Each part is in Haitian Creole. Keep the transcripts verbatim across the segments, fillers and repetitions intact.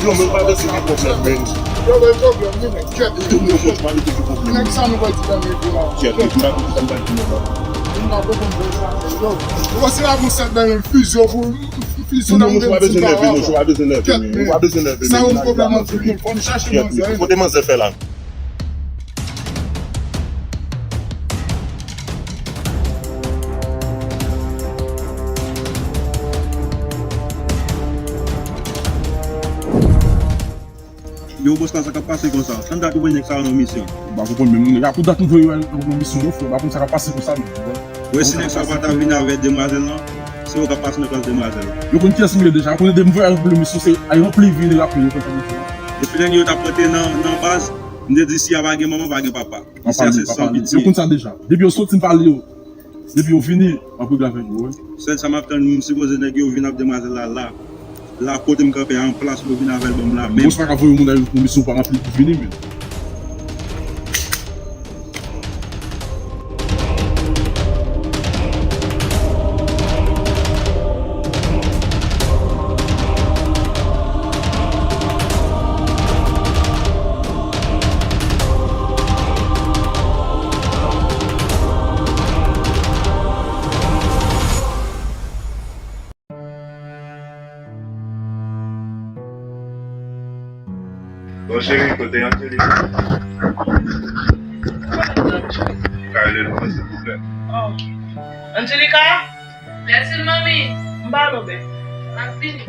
Yo, men pa bezwen gen pwoblèm, men. Yo, men pwoblèm, wi, men. Kèt. Yo, men pa bezwen gen pwoblèm. Nèg sa nou va di dènye kou la. Kèt, men pa bezwen gen pwoblèm. Yo, yo, se la pou sèt dènye fizyo pou fizyo nan men ti kara. Yo, men pa bezwen nève, non, yo pa bezwen nève. Kèt, men. Sa yon pwoblèm antre nou. Fò n chache manzè. Kote manzè fè la? Yo, bòs la, sa k ap pase konsa? Tann dat ou voye nèg sa yo nan misyon. M pa konprann menm, nèg la pou dat m voye yo nan misyon, non, frè. M pa konn sa k ap pase konsa, menm. Wè, si nèg sa yo pa ta vin avè demwazèl lan, se yo k ap pase nan plas demwazèl lan. Yo konn kiyès m ye deja, yo konnen depi m voye avèk pou misyon, se ay ranpli vi nèg la pou yo konn sa misyon. Depi lè yo t ap monte nan, nan baz, m te di, si a pa gen manman, pa gen papa. Isi a se san pitye. Yo konn sa deja. Depi yo soti, m pale yo. Depi yo vini, m ap regle avèk yo, wi. Sèl sa m ap tann, m sipoze nèg yo vin ap demwazèl la, la. La kote m kanpe a, an plas pou yo vin avè l ban m la menm. Bòs pa ka voye yon moun al yon misyon pa ranpli pou vini, men. Bon, cheri, kote Angelica? Ka rele l mwen, silvouplè. Oh, ok. Angelica? Mèsi, manmi. M ba nou bè. M ap vini.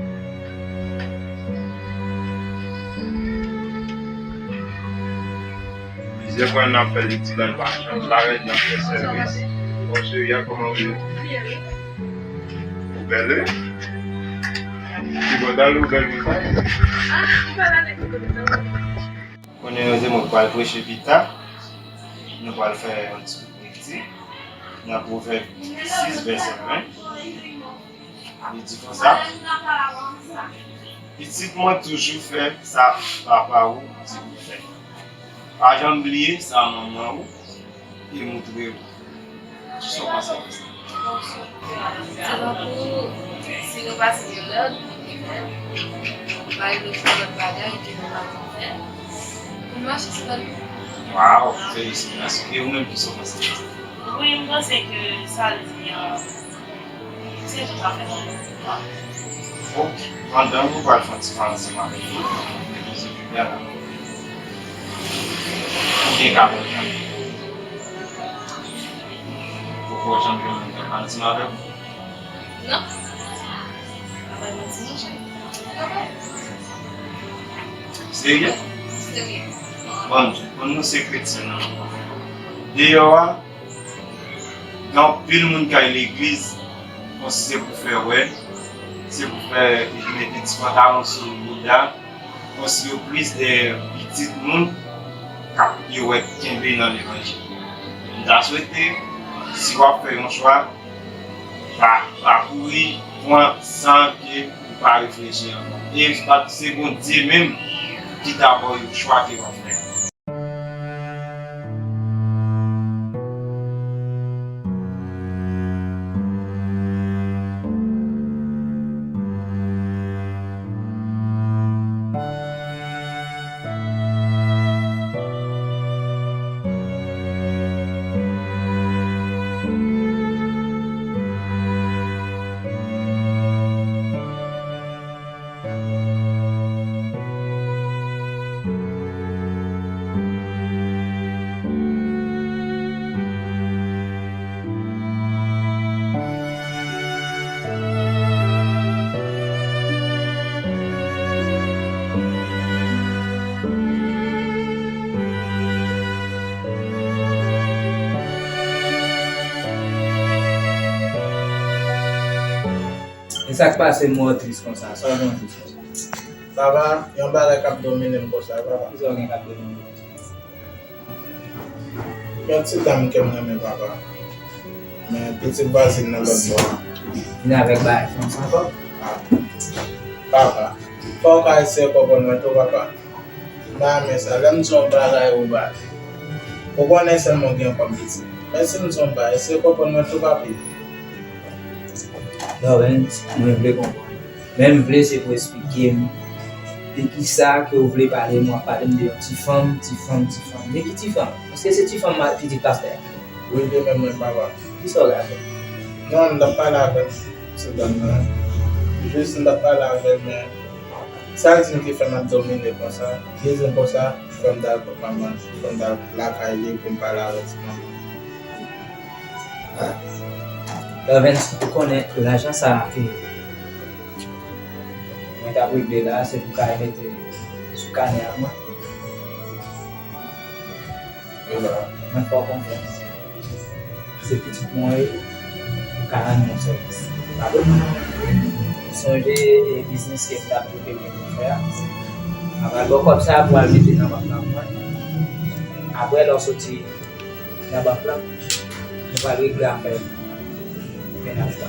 Plizyè fwa n ap fè lekti la, n pa janm parèt, n ap fè sèvis. Bon, cheri a, kòman ou ye? Ou bèl, wi. Ki bò dal ou bèl konsa? Konnen yo di mwen pral preche pita. Nou pral fè yon ti lekti nan Pwovèb sis, vèsè ven. Li di konsa, pitit mwen, toujou fè sa papa ou di ou fè. Pa janm bliye sa manman ou te moutre ou. Kisa w panse de sa? Se tankou si nou pase yon lòd, ba yo fè lòt bagay ke nou pa konn fè, pou n mache sou lòd yo. Waw, felisitasyon. E ou menm, kisa w panse de sa? Wi, m panse ke sa l di an, se tout afè nan lòd. Ok. Pandan nou pral fè yon ti pale ansanm avèk nou, nou se pi bèl la. Ou gen ka konn sa. Poko janm gen moun k ap antim avè w? Non. Pa bay manti, monchè. Serye? Serye. Bon, bon, nou se kretyen, non? Deyò a, gen anpil moun k al legliz, konsi se pou fè wè, se pou fè mete ti pantalon sou bouda, konsi yo plis de pitit moun k ap yo wè kenbe nan levanjil. M ta swete, si w ap fè yon chwa, pa, pa kouri pran san ke ou pa reflechi ankò. E pa se Bondye menm ki ta ba w yon chwa ke w ap fè. Sa k pase m wè w tris konsa? Sa w gen w tris konsa? Papa, yon bagay k ap domine m konsa, papa. Kisa w gen k ap domine w konsa? Yon ti dam ke m renmen, papa. Men pitit vwazin nan lòt bò a. Vin avèk bagay fanm sa ankò? Ah. Papa, fò w ka eseye konprann mwen tou, papa. Ba men sa, lè m di yon bagay ou ba. Ou konnen sèlman w gen kòm pitit. Men si m di yon bagay, eseye konprann mwen tou, papi. Lawrence, mwen vle konprann. Men m vle se pou w esplike m de kisa ke w vle pale m, w ap pale m de yon ti fanm, ti fanm, ti fanm. De ki ti fanm? Èske se ti fanm ma-, pitit pastè a? Wi, de menm menm, papa. Kisa w gade? Non, m t ap pale avè l, se dam nan. Jis m t ap pale avè l, men sa l di m ki fè m ap domine konsa. Li di m konsa, fò m t al kot manman, fò m t al lakay li pou m pale avèk ti manman. Lawrence, ou konnen lajan sa a ke mwen t ap regle la, se pou w ka mete sou kanè a mwen. Mwen fè w konfyans. Se pitit mwen w ye, ou ka rann mwen sèvis. Pa vre? Sonje, e, biznis ke m t ap regle pou m fè a. M ap al ba w kòb sa a pou w al mete nan bank la pou mwen. Apre, lè w soti nan bank la, nou pral regle afè mennaj la.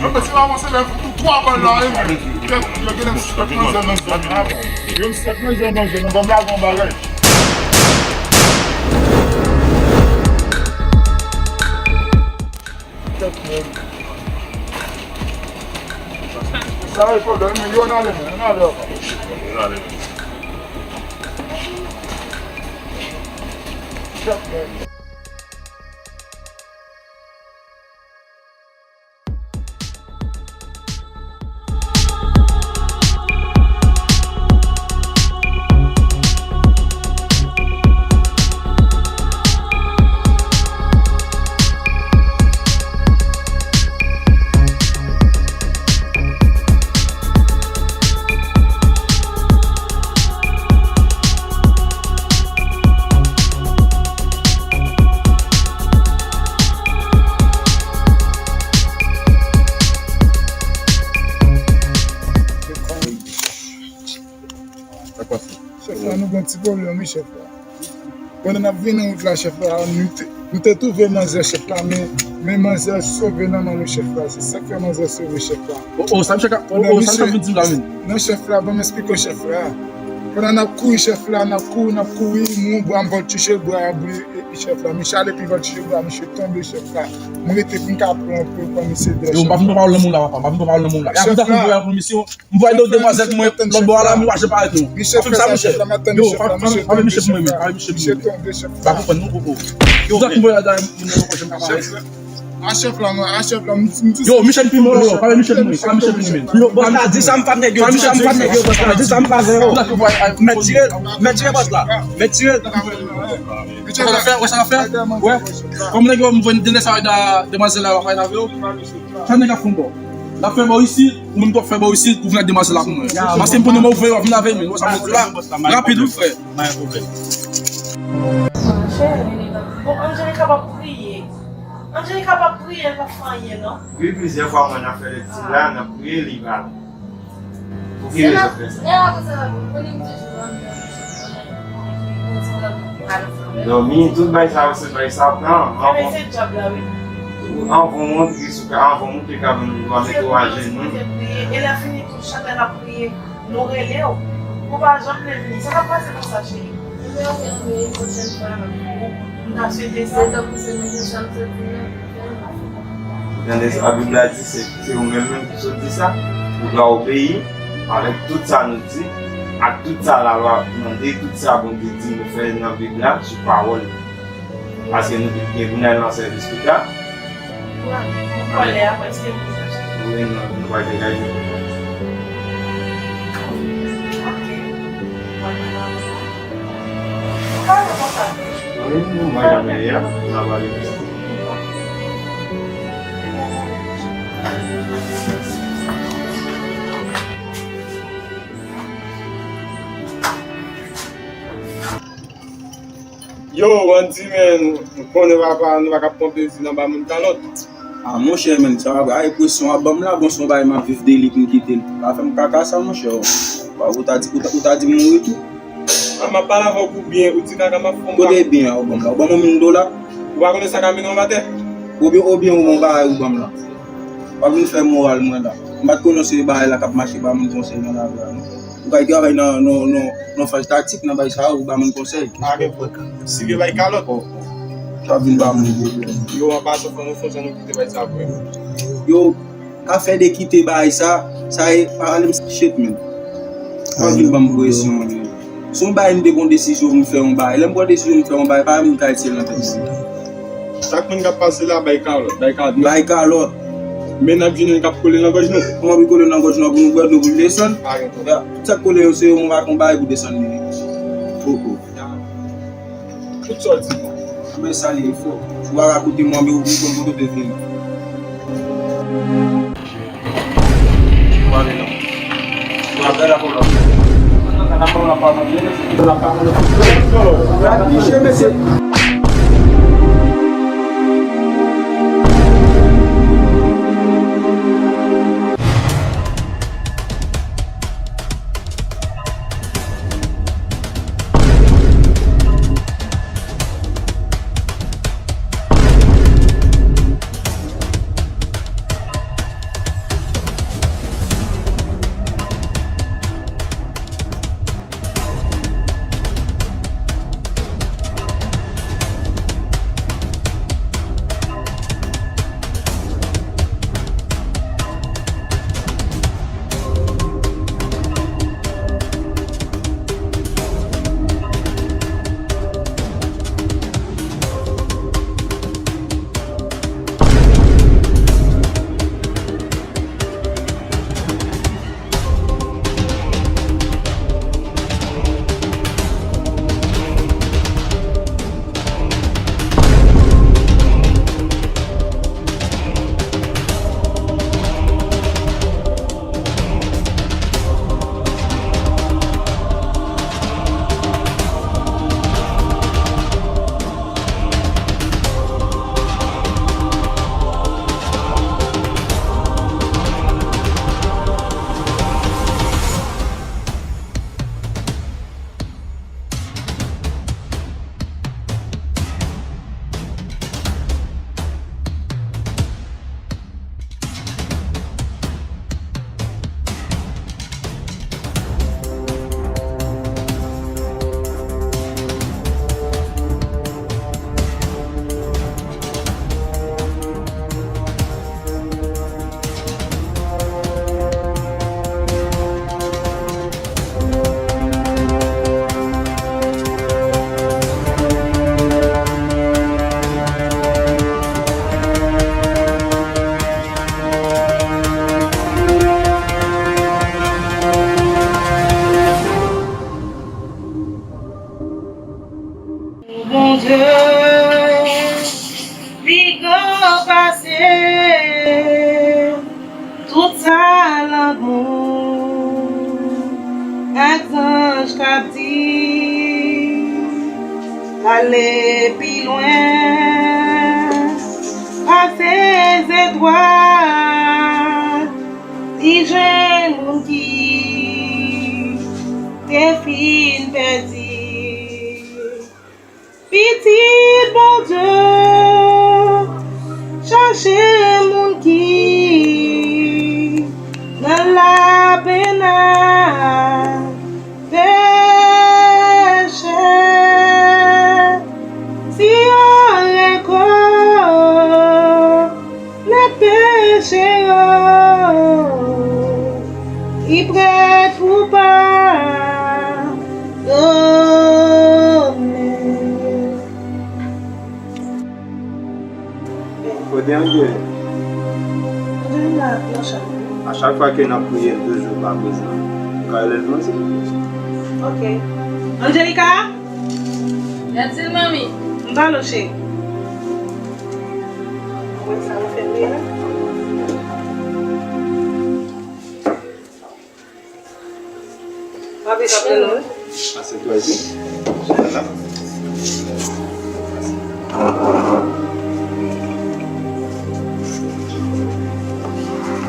Yo, mesye, avanse lè fout tou twa bal la, wi. Yo, yo gen nèg sèt nan zòn nan zòn nan. Yo, sèt nan zòn nan zòn nan. Ban m lage yon bagay. Sa e pwoblèm, men yo n ale, men, n ale, papa. N ale, men. Chèf, men. Nou gen ti pwoblèm, wi, chèf la. Pandan n ap vin nan wout la, chèf la, nou te, nou te twouve manzè, chèf la, men, men manzè sove nan men nou, chèf la. Se sa k fè manzè sove, chèf la. O, o, sa misye ka, o, o, sa misye vin di la menm? Non, chèf la, ban m esplike w, chèf la. Pandan n ap kouri, chèf la, n ap kouri, n ap kouri, m wè yon bwa, m vòltiche bwa a, bri, e, e, chèf la. Misye ale pi vòltiche bwa a, misye tonbe, chèf la. Mwen rete pou m ka pran, pou m pran misye dèyè, chèf la. Yo, m pa vin pran pawòl nan moun la, papa, m pa vin pran pawòl nan moun la. E a m ta fin voye pou misye. M voye do demwazèl mwen, lòt bò a la, m rache pa rete non. Fè m sa, monchè. Yo, pa, pa, pa, pa, misye pou mwen, pa, misye pou mwen. Pa konprann non, koko. Yo, m ta fin voye la, moun nan, monchè, m pa pale. A chèf la, mwen, a chèf la, m, m, yo, Michel pi mò, yo, pa Michel mwen, pa Michel mwen. Yo, bòs la, di sa m pa nèg yo, di sa m pa nèg yo, bòs la, di sa m pa nèg yo. Mèt tire, mèt tire bòs la, mèt tire. Wè sa l ap fè, wè sa l ap fè, wè. Kòm nèg yo, m voye de nèg sa, demwazèl la, w ap pale avè yo. Sa nèg ap fè bò. L ap fè bò isit, ou menm tou w ap fè bò isit, pou vin ak demwazèl la pou mwen. Paske m konnen mwen, ou vle, w ap vin avè m, wè sa m di la. Rapid, wi, frè. Pa gen pwoblèm. Cheri, bon, Angelica p ap priye. Angelica p ap priye, l p ap fè anyen, non. Wi, plizyè fwa mwen nan fè lekti la, nan priye, li pa. Pou ki rezon fè sa? Dòmi, tout bagay sa yo, se bagay sa pran. Anvan, anvan w antre sou ka, anvan w monte ka, ban nou dwa mete w ajenou. E lè fini tou, chak lè n ap priye, nou rele w. Ou pa janm vle vini. Sa k ap pase konsa, cheri? M ta swete sa. Tande sa, Bib la di, se, se ou menm menm ki sot di sa. Ou dwa obeyi avèk tout sa nou di, ak tout sa lalwa mande, tout sa Bondye di nou fè nan Bib la, sou pawòl li. Paske nou gen pou n al nan sèvis pita. Wi, non, nou pral degaje. Wi, nou mwen janm ye a, n ap ale. Yo, Wandy, men, m konnen papa, nou pa ka pran plezi nan ba moun kalòt. A, monchè, men, sa va, ay, presyon ap ban m la, bon, se yon bagay m ap viv de li pou m kite l. Pa fè m kaka sa, monchè. Ou ta di, ou ta, ou ta di m mouri tou. A, m ap pale avè w pou byen, ou di kaka m ap fè yon bagay. Kote byen an, ou ban m la? Ou ban m yon mil dola? Ou pa konnen sa ka mennen w atè? Oubyen, oubyen ou ban m bagay ou ban m la? W ap vin fè moral mwen la. M pa t konnen se bagay la k ap mache ba moun konsèy nan lavi a, non. Ou ka travay nan, nan, nan, nan faz taktik, nan bagay sa yo, ou ba moun konsèy. Pa gen pwoblèm. Si gen bay kalòt. Sa vin ba moun pwoblèm. Yo, an pasan, fò nou fè sa, nou kite bay sa vre. Yo, afè de kite bay sa, sa e, pa ale m shit, man. Pa vin ban m presyon, man. Se yon bagay m te pran desizyon pou m fè yon bagay. Lè m pran desizyon pou m fè yon bagay, pa vin kay tire nan tèt mwen. Chak moun k ap pase la, bay kalòt, bay kalòt. Bay kalòt. Men n ap jwenn youn k ap kole nan gòj nou. Kòman pou kole nan gòj nou pou nou bwè dlo pou l desann? Pa gen pwoblèm. Ya, tout sa k kole yo se yo, mwen pa konn bagay pou desann li. Poko. Tout sa w di. Mwen sa li fò. Si w pa ka koute mwen, men ou konn kote w te vini. Pase tout sa lanmou ak zanj k ap di, ale pi lwen pase zetwal, li jwenn moun ki te fin pèdi. Pitit Bondye chache moun ki nan lapenn ak pechè. Si yo rekonèt peche yo, li prèt pou padone. Kote Angeline? Angelina nan chanm li. A chak fwa ke n ap priye l toujou pa prezan, ou ka rele l pou mwen, silvouplè? Ok. Angelika? Gad sil, manmi. M pale w, cheri. Ou wè sa nou fè m la? Papi k ap rele w, wi. Asye twa isit. Ala.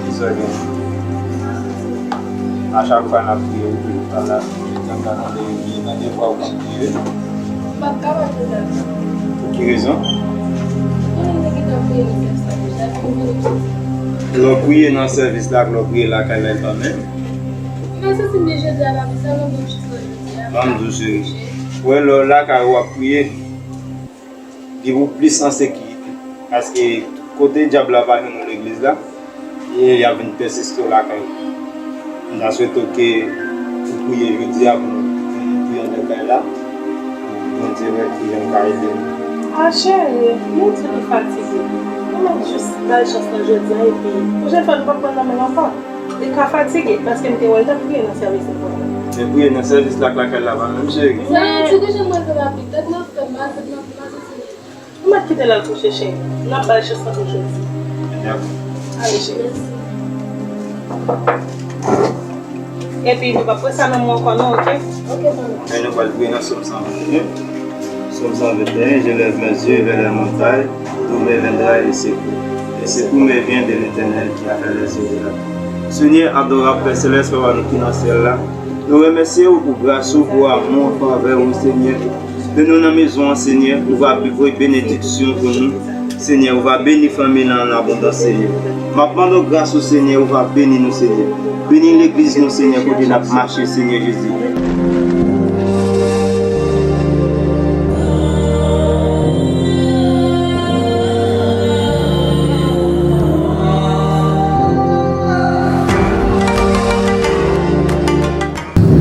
Kisa gen? A chak fwa n ap priye, ou toujou pa la. Jodi a m ta tande, tande vwa w k ap priye. M p ap kapab jodi a. Pou ki rezon? Ou konnen m te gentan priye nan sèvis la deja, epi m vin isit. Lè w priye nan sèvis la ak lè w priye lakay la, e pa menm. Mwen santi m byen jodi a, papi, sa mande m jis nan jodi a. Ban m di w, cheri. Ou wè, lè w lakay ou w ap priye, li pou plis an sekirite. Paske kote dyab la pa jwenn ou legliz la, e y ap vin pèsiste w lakay ou. M ta swete w ke ou priye jodi a pou nou vin priye anndan kay la. Bondye wè kijan l ka ede nou. A, cheri, nou di li fatige. Nou mèt jis ba l chans lan jodi a, epi pwochèn fwa nou p ap pran nan men l ankò. Li ka fatige, paske m te wè l t ap priye nan sèvis la. Men priye nan sèvis la ak lakay la pa menm, cheri. Sa vle di ke jan mwen fè papi, tèt mwen ap fè mal, tèt mwen ap fè mal, se Ou mèt kite l al kouche, cheri. N ap ba l chans lan pou jodi. Dakò. Ale, cheri. Epi, nou p ap wè sa menm ankò, non, oke? Oke, manmi. Men nou pral priye nan Sòm san venteyen. Sòm san venteyen, je lève mes yeux vers les montagnes, d'où me viendra le secours. Le secours me vient de l'Éternel qui a fait les cieux et la terre. Senyè, adorab Pè Selès, Papa nou ki nan syèl la, nou remèsye w pou gras ou, pou amou an favè ou, Senyè. Ke nou nan mezon an, Senyè, ou va voye benediksyon pou nou. Senyè, ou va beni fanmi nan an abondans, Senyè. M ap mande w gras ou, Senyè, ou va beni nou, Senyè. Beni legliz nou, Senyè, kote n ap mache, Senyè Jezi.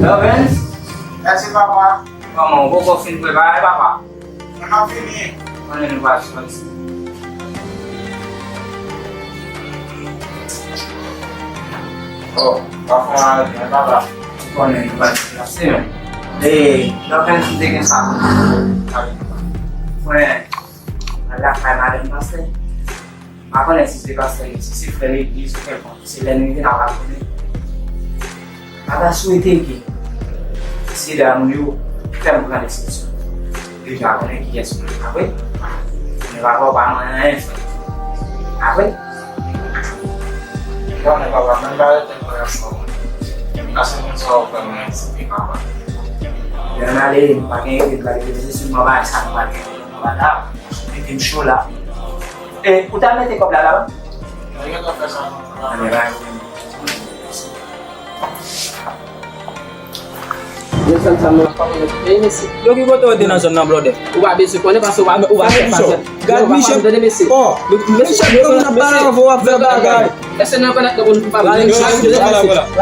Lovens? Mèsi, papa. Kòman, ou poko fin prepare, papa? Mwen ap fini. Konnen nou pral soti. Oh, papa, papa. Konnen nou pral deplase, men. E, Lovens, m te gen sa pou di. Konnen, al lakay madanm pastè. M pa konnen si se pastè, si se frè legliz ou kèlkonk, se lè nou rive n a pa konnen. M ta swete ke se dam yo fè m pran desizyon. Deja konnen kiyès mwen ye, pa vre? Men papa, ou pa manyen anyen, frè. Pa vre? Konnen papa, menm pa rete mwen ansanm. Paske moun sa yo fè mwen ensipi, papa. Lè n ale, m pa gen rete, m pa rete, se sèlman bagay sa m pa gen. Mete m cho la. E, ou ta mete kòb la la, wi? Mwen gentan fè sa. Anben, ba, yo, sa, sa, mwen pa konnen. Ey, mesye. Yo, ki kote w te nan zòn nan, blòdè? Ou pa bezwen konnen paske ou pa, ou pa fè sa. Gad Michel. Tande, mesye. Oh, Michel, kòm n ap pale avè w, w ap fè bagay. Èske nou rekonèt nou konn pa pale? Lage mesye,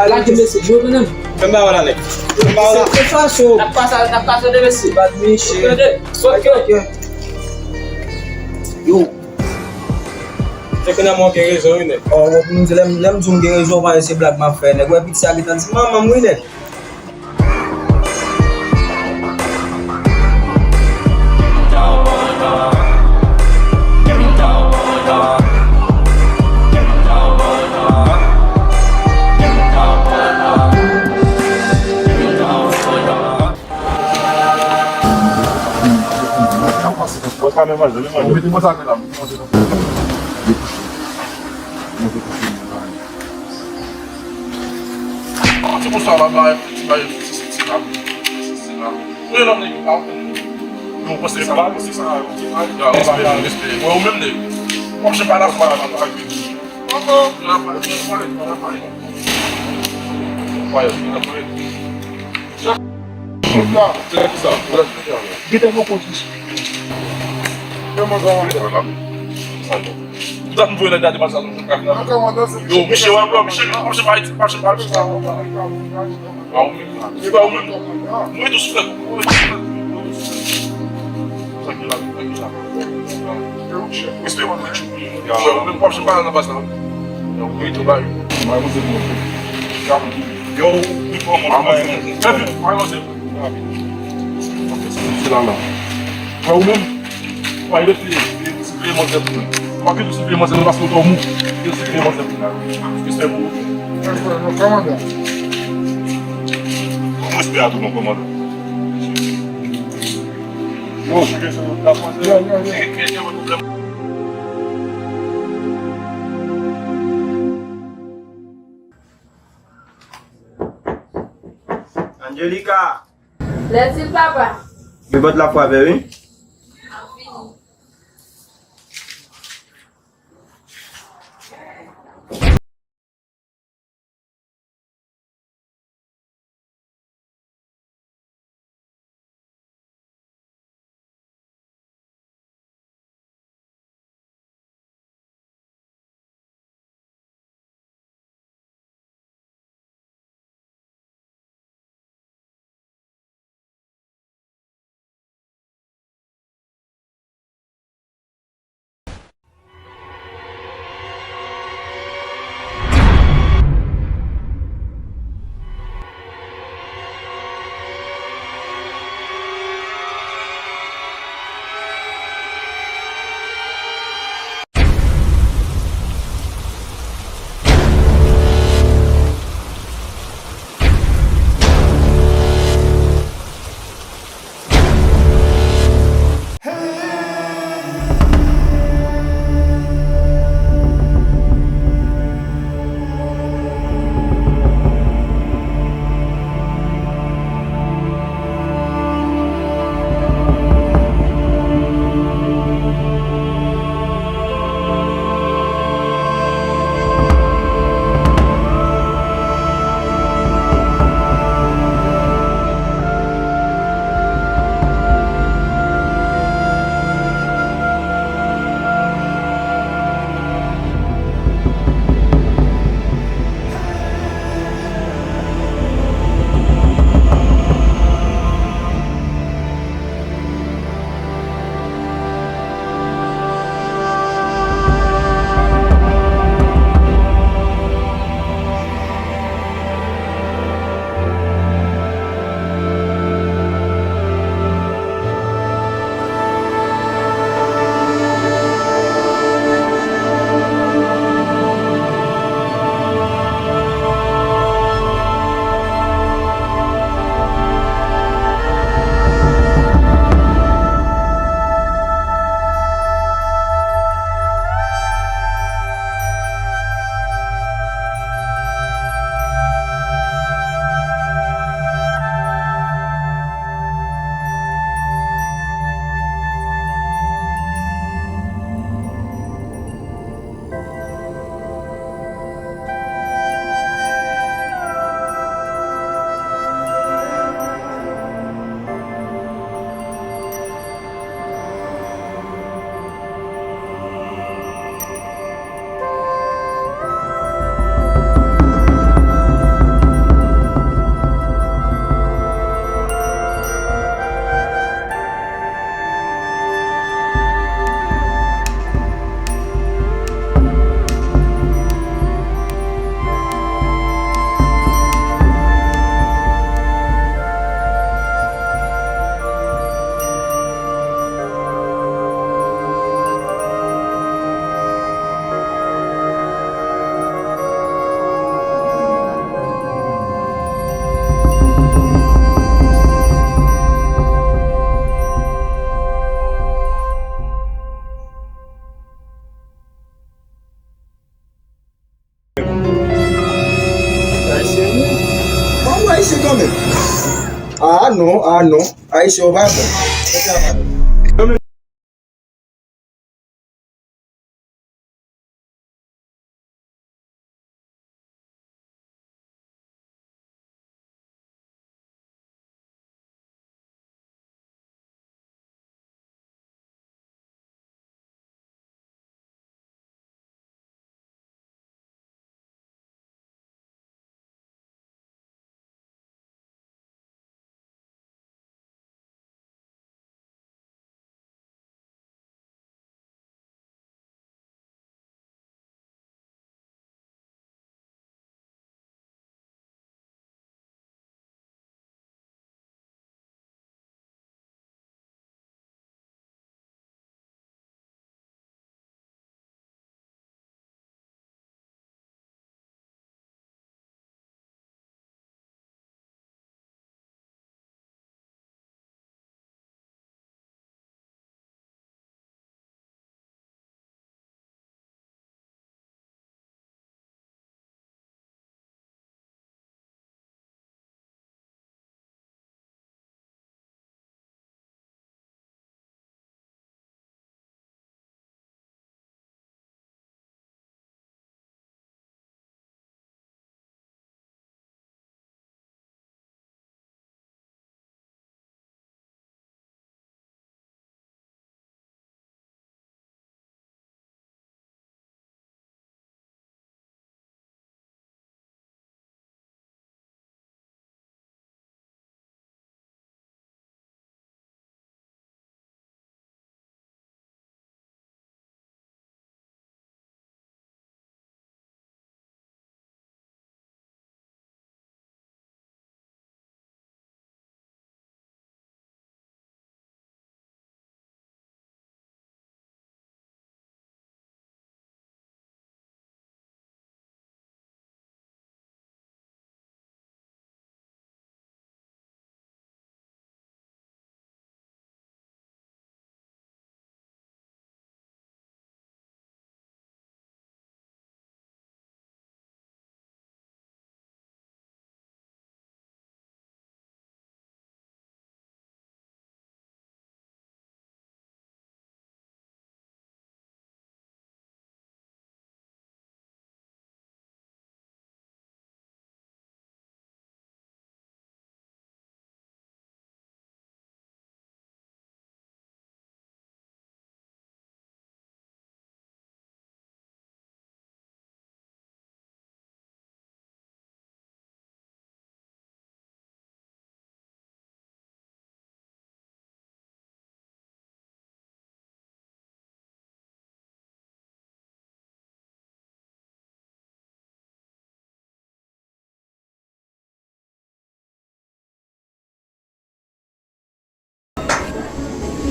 lage mesye. Yo, tande m. Fè m ba w la, nèg. Fè m ba w la. Se fason. N ap pase, n ap pase de mesye. Bad Michel. Tande. Ok. Yo. Se ke nan mwen gen rezon, wi, nèg. Oh, bon, pou m di, lè m, lè m di w m gen rezon, w panse se blag m ap fè, nèg. Wè, piti sa gentan di manman m, wi, nèg. Mete mwen sa la, mete mwen sa la. Ti konsa la, bay, bay, ti la, ti la. Ou lè lòm nèg pa. Yo, panse sa, panse sa. Ya, respè, respè. Wè, ou menm nèg. Wap jen pa la fwa la, pa. Wè, wè. Gen tèlman pozisyon. Tèlman granmanda. Ou ta fin voye nèg la devan sa, nou fè krak la. Yo, miche, wè, bro, miche, miche pa Ayiti, miche pa Ayiti. A, ou menm. Se pa ou menm. Mwen tou souflè. Mwen tou souflè. Tranquille la, tranquille la. Respè pou mwen. Yo, ou menm, w ap jen pale nan baz la. Yo, ou mérite w bay. Yo, ou pran mwen. Fè vit, mwen, mwen, se. Se la la. Frè ou menm, pa rete siveye manzè pou mwen. Pa kite siveye manzè nan paske w tò mou. Kite siveye manzè pou mwen. Respè pou ou. Respè, non, kòmandan. Respè a tou, non, kòmandan. Yo, yo, yo. Angelica! Lè di l papa. Gen vant la frape, wi. Ayisyen wi. Ban m wè Ayisyen kanmenm. Ah non, ah non. Ayisyen yo pa bon.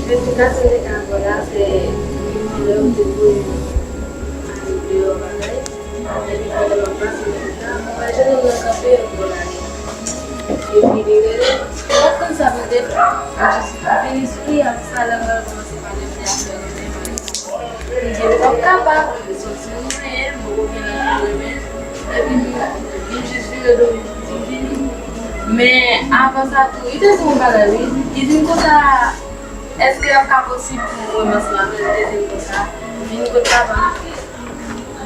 Esplikasyon de Kagola se yon lè ou te voye al deyò bagay, epi pandan l ap pase nan wout la, ou wè jenòm nan kanpe yon bò lari. Epi li rele, ou pa t konn sa pou l te fè. Ou jis vini sou li, apre sa, lè l wè l kòmanse pale, l te ap fè l. Li di l pap kapab, li soti yon mwayen, poko gen lè pou renmen. Epi m, m jis vire do m, m di m vini. Men avan sa tou, li te di m yon bagay wi. Li di m konsa, èske l ap ka posib pou m renmen ansanm avè l? Li te di m konsa, vini kot papa m.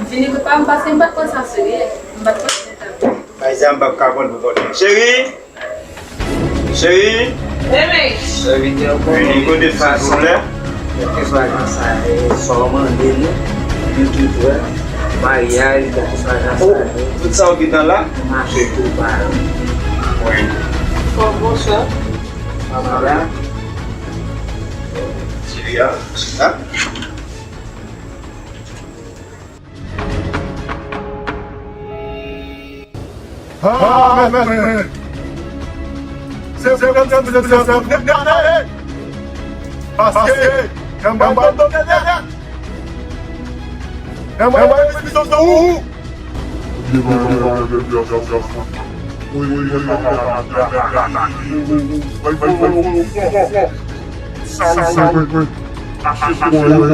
M vini kot papa m paske m pa t pran sa serye. M pa t panse l t ap vini. Bagay sa m pap ka pran l pou kont mwen. Cheri! Cheri! Vini kote m, silvouplè. Kèlkeswa jan sa ye, sa w mande nou, nou tout prè. Maryaj, kèlkeswa jan sa ye. Tout sa w gen nan la? Mache tou ba nou. Wi. Kòman sa? Maryaj. Cheri a, chita. Amen. Se vre, se vre, se vre. Paske, nan mwen, nan mwen, nan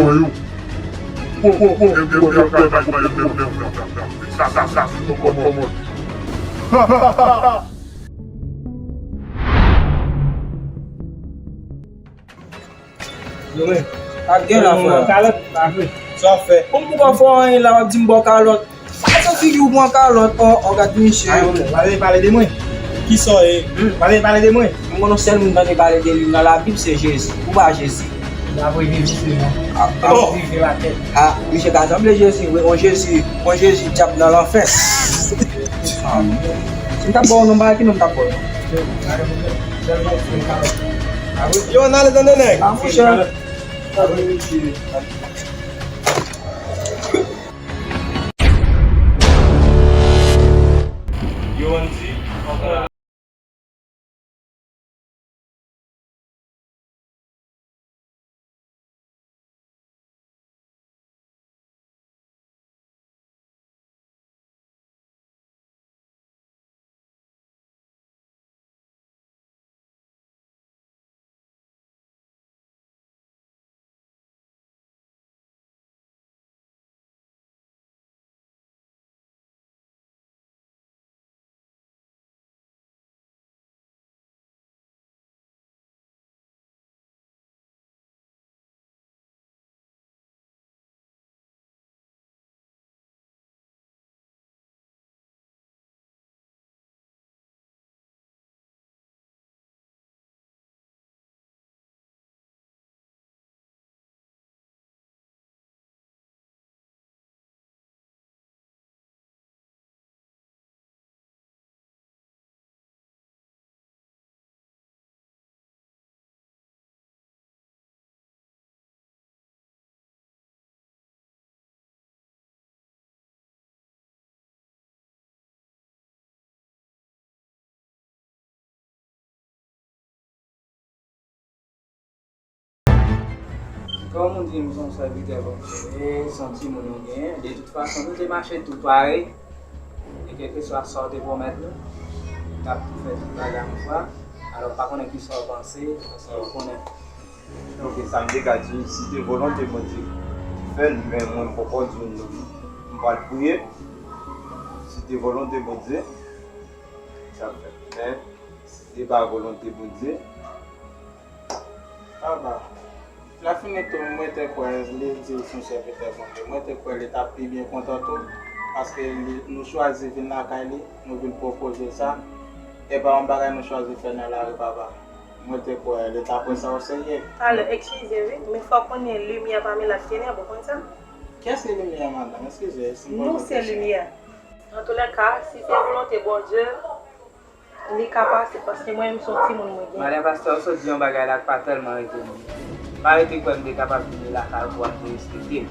mwen, Yo, men. Pa gen la, frè. Sa w ap fè? Kòm ou pa fè anyen la, w ap di m ba w kalòt. Gade figi w pran kalòt, ò, ò, gad misye. Ay, w pa vle pale de mwen. Kisa w ye? Hmm? W pa vle pale de mwen. Mwen konnen yon sèl moun tande pale de li nan Labib, se Jezi. Ou pa Jezi. Dapre Jezi, se mwen. Ah, ah. Dapre Jezi, la tèt. Ah, misye ka sanble Jezi, wi, on Jezi, on Jezi dyab nan lanfè. Ah, si m t ap ba w non, pa ki non m t ap ba w non. Yo, n ale tande nèg. Ah, monchè. Yo, Andy. Kòm ou di m se yon sèvitè Bondye, se yon timoun ou genyen, de tout fason nou te mache tou parèy, e kèlkeswa sa w te pwomèt nou, n ap tou fè tout bagay yon fwa. Alò, pa konnen kisa w panse, sa w konnen. Ok, sa m te ka di, si se te volonte Bondye ki fè l, men mwen m poko di w non. M pral priye. Si se te volonte Bondye, sa ap fèt. Men, si se pa volonte Bondye, aba, lè fini tou, mwen te kwè li di l se yon sèvitè Bondye. Mwen te kwè li t ap pi byen kontan tou, paske li, nou chwazi vin lakay li, nou vin pwopoze l sa. E pa yon bagay nou chwazi fè nan lari, papa. Mwen te kwè li t ap pran sa oserye. Alò, eskize wi, men fò w konnen limyè pami lat tenèb, ou konn sa? Kiyès ki limyè, madanm? Eskize, si m poze w kesyon. Nou se limyè. Antoulèka, si se volonte Bondye, li ka pase, paske mwen menm se yon timoun mwen gen. Madan pastè, ou sot di yon bagay la k pa tèlman rete mwen. M pa rete kwè m te kapab vini lakay ou pou w ap derespekte m.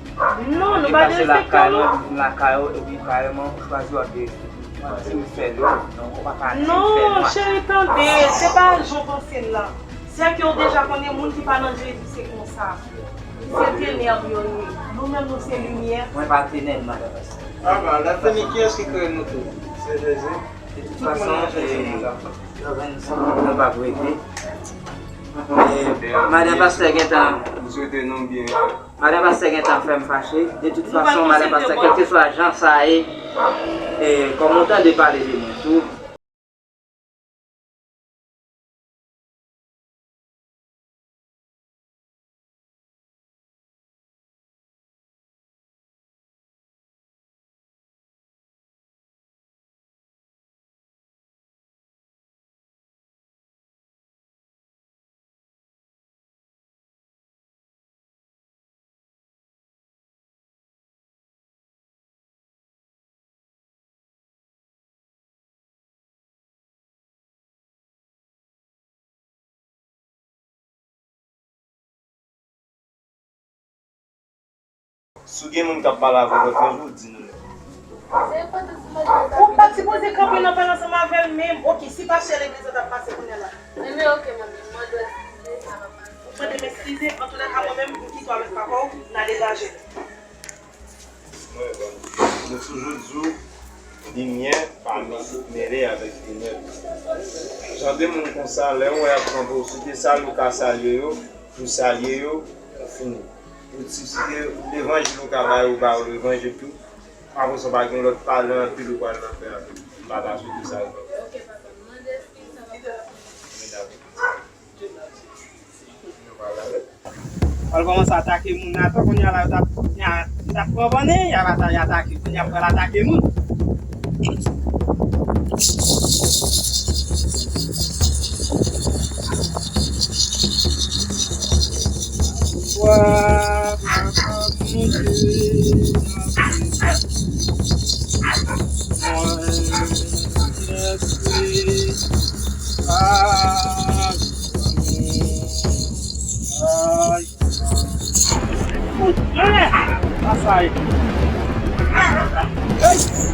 Non, nou pa derespekte w non. Mwen te pase lakay mwen, vin lakay ou, epi karèman ou chwazi w ap derespekte m. Ou ap di m fè nwa. Non, ou pa ka di m fè nwa. Non, cheri, tande, se pa jan w panse l la. Sèke ou deja konnen moun ki pa nan Jezi se konsa. Se tenèb yo ye. Nou menm nou se limyè. Mwen pa tenèb, madan pastè. Aba, lè fini, kiyès ki kreye nou tou? Se Jezi. De tout fason, e, nou p ap regle. E, madan pastè gentan, m swete nou byen. Madan pastè gentan fè m fache. De tout fason, madan pastè, kèlkeswa jan sa ye, e, kòm ou tande pale de mwen tou, Si w gen moun k ap pale avè w lòt yon jou, di nou non. Ou pa t sipoze kanpe nan pale ansanm avè l menm. Oke, si pastè legliz la t ap pase kounye a la. Ebyen, oke, manmi, m mande w eskize, sa pa pase. Ou mande m eskize, antoulèka, mwen menm, m kite w avèk papa w, n ale lajè. Nou toujou di w, limyè pa mele avèk tenèb. Jan de moun konsa, lè w wè y ap kanpe w, si w te salye, w ka salye yo, ou salye yo, ou fini. Ou ti, si se levanjil ou ka bay, ou ba yo levanjil tou. Apre sa, pa gen lòt pale anpil, ou pral nan fè anpil. M pa ta swete sa. Al kòmanse atake moun atò, kounye a la, yo t ap, y a, yo t ap pran bannen, y ap ata-, y atake, kounye a pral atake moun. Wa, papa Bondye, mwen, mèsi. Ah, ay. Fout, anlè! Sa sa ye? Hey!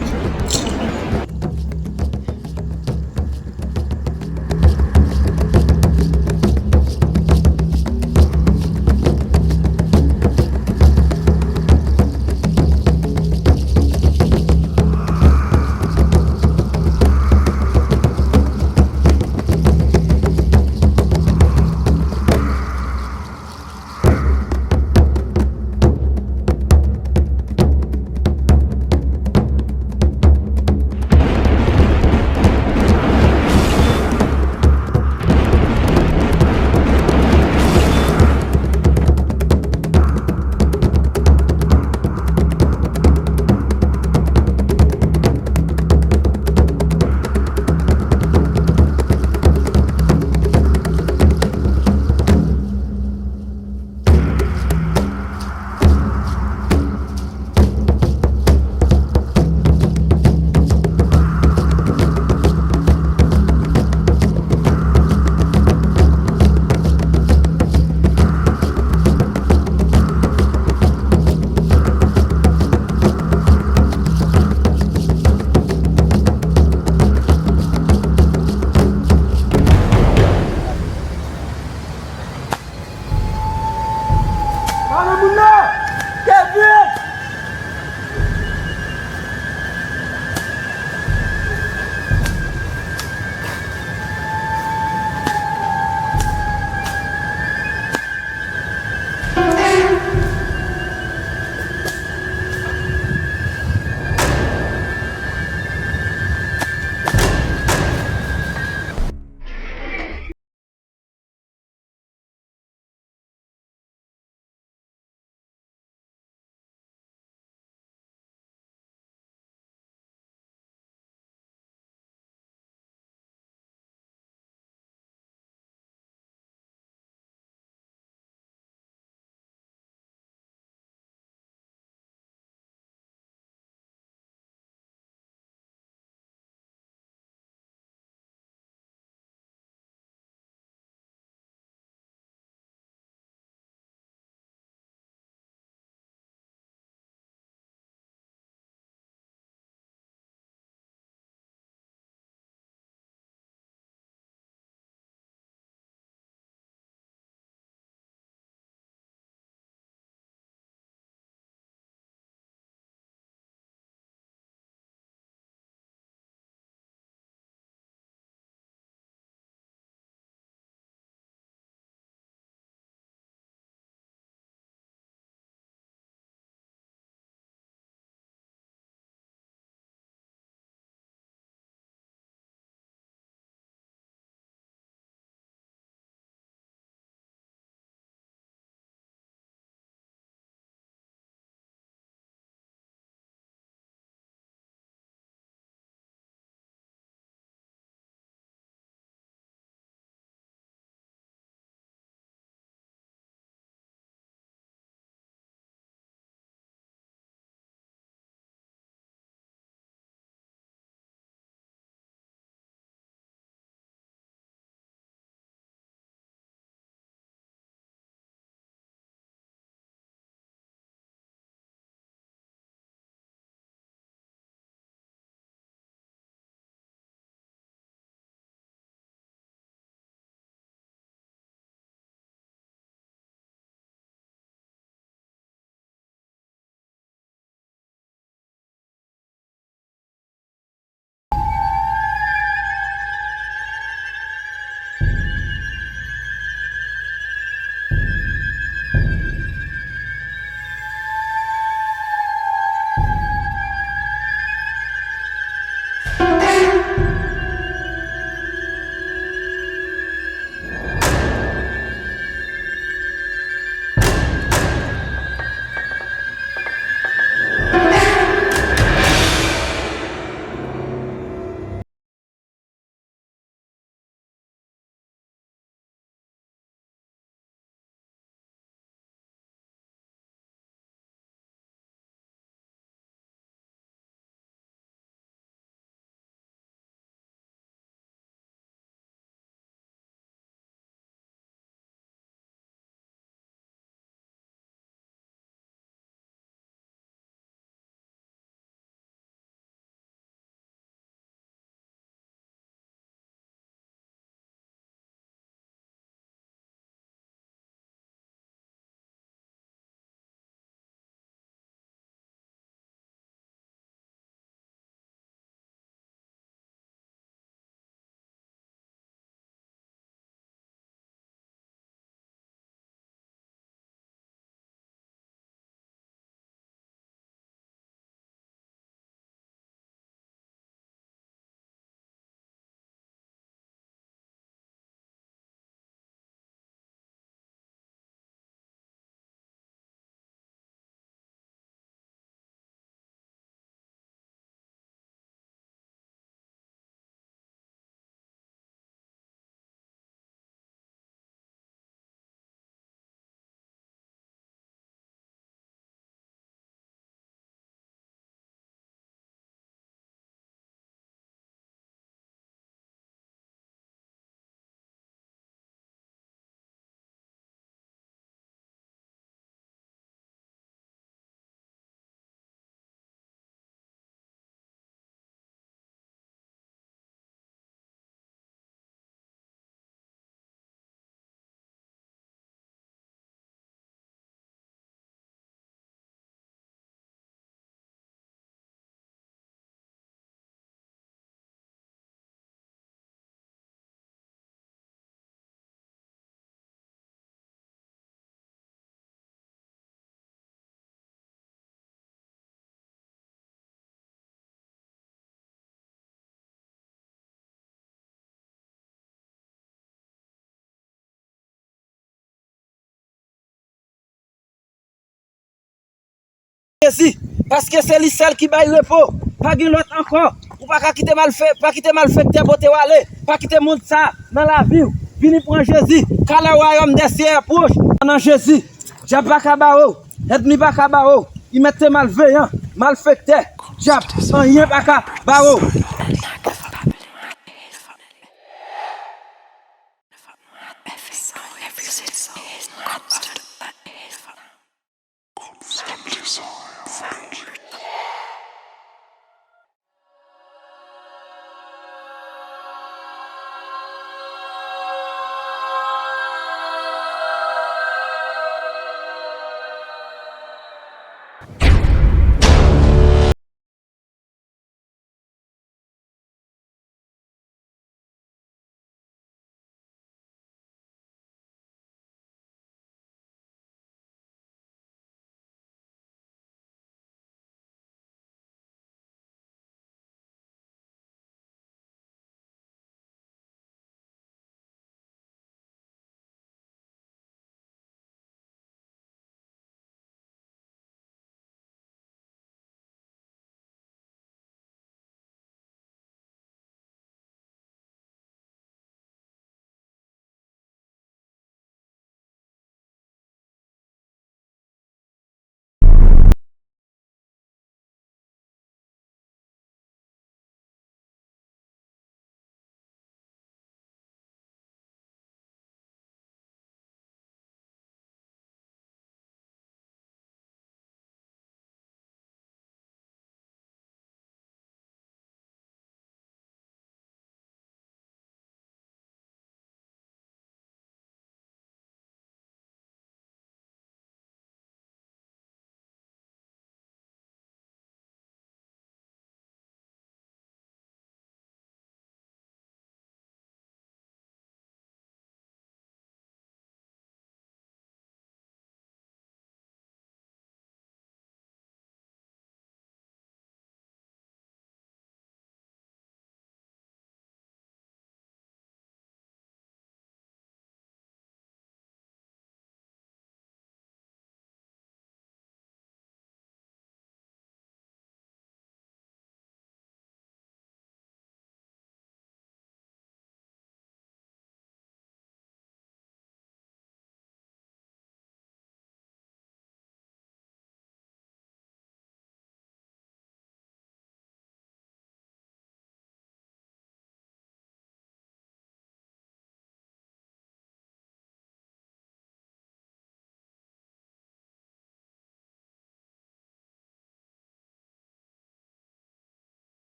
Jezi, paske se li sèl ki bay repo. Pa gen lòt ankò. Ou pa ka kite malfe-, pa kite malfektè pote w ale. Pa kite moun sa nan lavi w. Vini pran Jezi. Kale wayòm dèsyè pwòch. Nan Jezi, dyab pa ka ba w. Ènmi pa ka ba w. Li mèt se malveyan, malfektè, dyab, anyen pa ka ba w.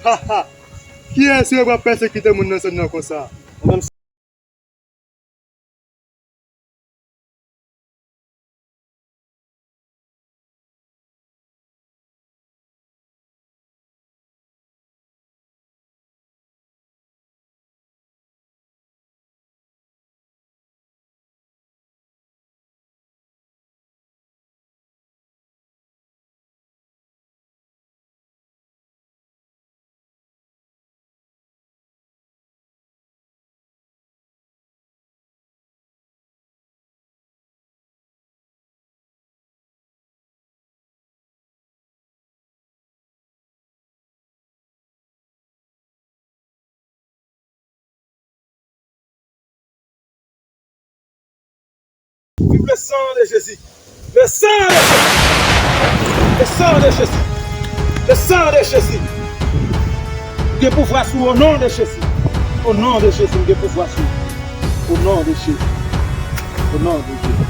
Ha, ha! Kiyès yo pral pèsekite moun nan zòn nan konsa? Ou menm Le sang de Jésus. Le sang de Jésus. Le sang de Jésus. Le sang de Jésus. M gen pouvwa sou ou, o non de Jezi. O non de Jezi, m gen pouvwa sou ou. O non de Jezi. O non de Jezi.